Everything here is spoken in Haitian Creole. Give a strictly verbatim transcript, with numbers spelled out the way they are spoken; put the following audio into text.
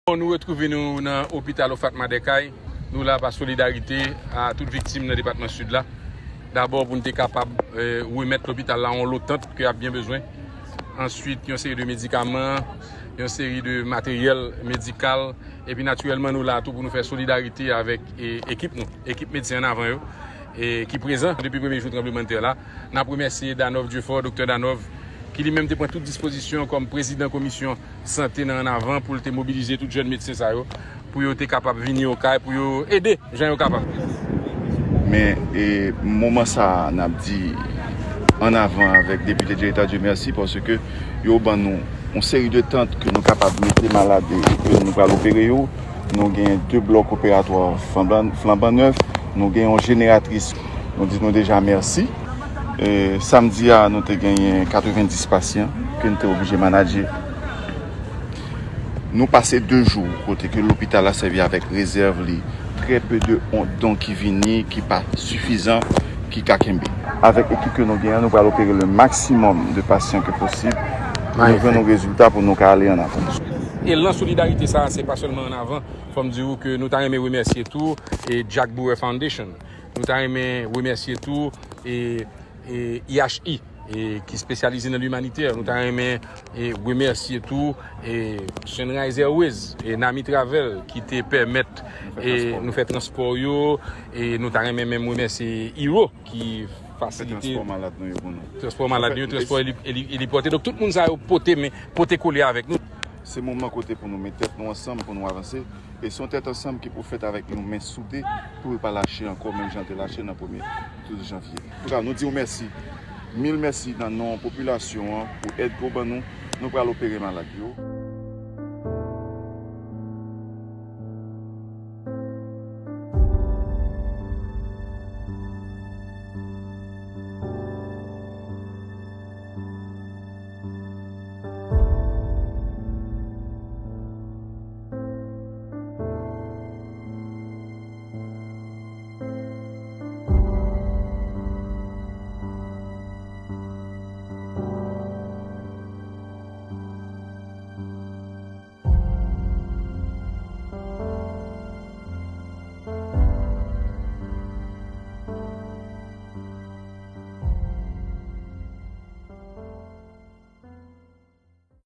Bon, nou retwouve nou nan opital Ofat Madèkay. Nou la pa solidarite a tout viktim nan depatman Sid la. Dabò pou n te kapab eh, remèt lopital la yon lo tant ke y ap byen bezwen. Answit, yon seri de medikaman, yon seri de materyèl medikal. Epi natirèlman, nou la tou pou nou fè solidarite avèk eh, ekip nou, ekip Medsen Ann Avan yo, eh, ki prezan depi premye jou tranblemanntè la. N ap remèsye Danov Dieufort, Doktè Danov, ki li menm te pran tout dispozisyon kòm prezidan komisyon sante nan Ann Avan pou l te mobilize tout jèn medsen sa yo, pou yo te kapab vini Okay, pou yo ede jan yo kapab. Men e, moman sa a, n ap di Ann Avan avèk depite direktè Dieu merci paske yo ban nou yon seri de tant ke nou kapab mete malad ke nou pral opere yo. Nou gen de blòk operatwa flanban nèf, nou gen yon jeneratris. Nou di nou deja mèsi. E, samdi a, nou te genyen katrevenndis pasyan ke n te oblije manadje. Nou pase de jou kote ke lopital la sèvi avèk rezèv li, trè pe de don ki vini, ki pa sifizan, ki ka kenbe. Avèk ekip ke nou genyen, nou pral opere le maksimòm de pasyan ke posib pou nou jwenn yon rezilta pou nou ka ale ann avan. Elan solidarite sa a, se pa sèlman Ann Avan. Fò m di w ke nou ta renmen remèsye tou e Jack Brewer Foundation. Nou ta renmen remèsye tou e, e I H I e, ki espesyalize nan limanitè. Nou ta renmen e, remèsye tou e, Sunrise Airways e Nami Travel ki te pèmèt e, nou fè transpò yo. E nou ta renmen menm remèsye Hero ki fasilite Transpò malad nou yo pou nou. Transpò malad nou yo, transpò eli- eli- elipòte. Donk tout moun sa yo pote men, pote kole avèk nou. Se moman kote pou nou met tèt nou ansanm pou nou avanse. E se yon tèt ansanm ki pou fèt avèk yon men soude pou l pa lache ankò menm jan l te lache nan premye douz janvye. Antouka, nou di w mèsi. Mil mèsi nan non popilasyon an pou èd ke w ban nou. Nou pral opere malad yo.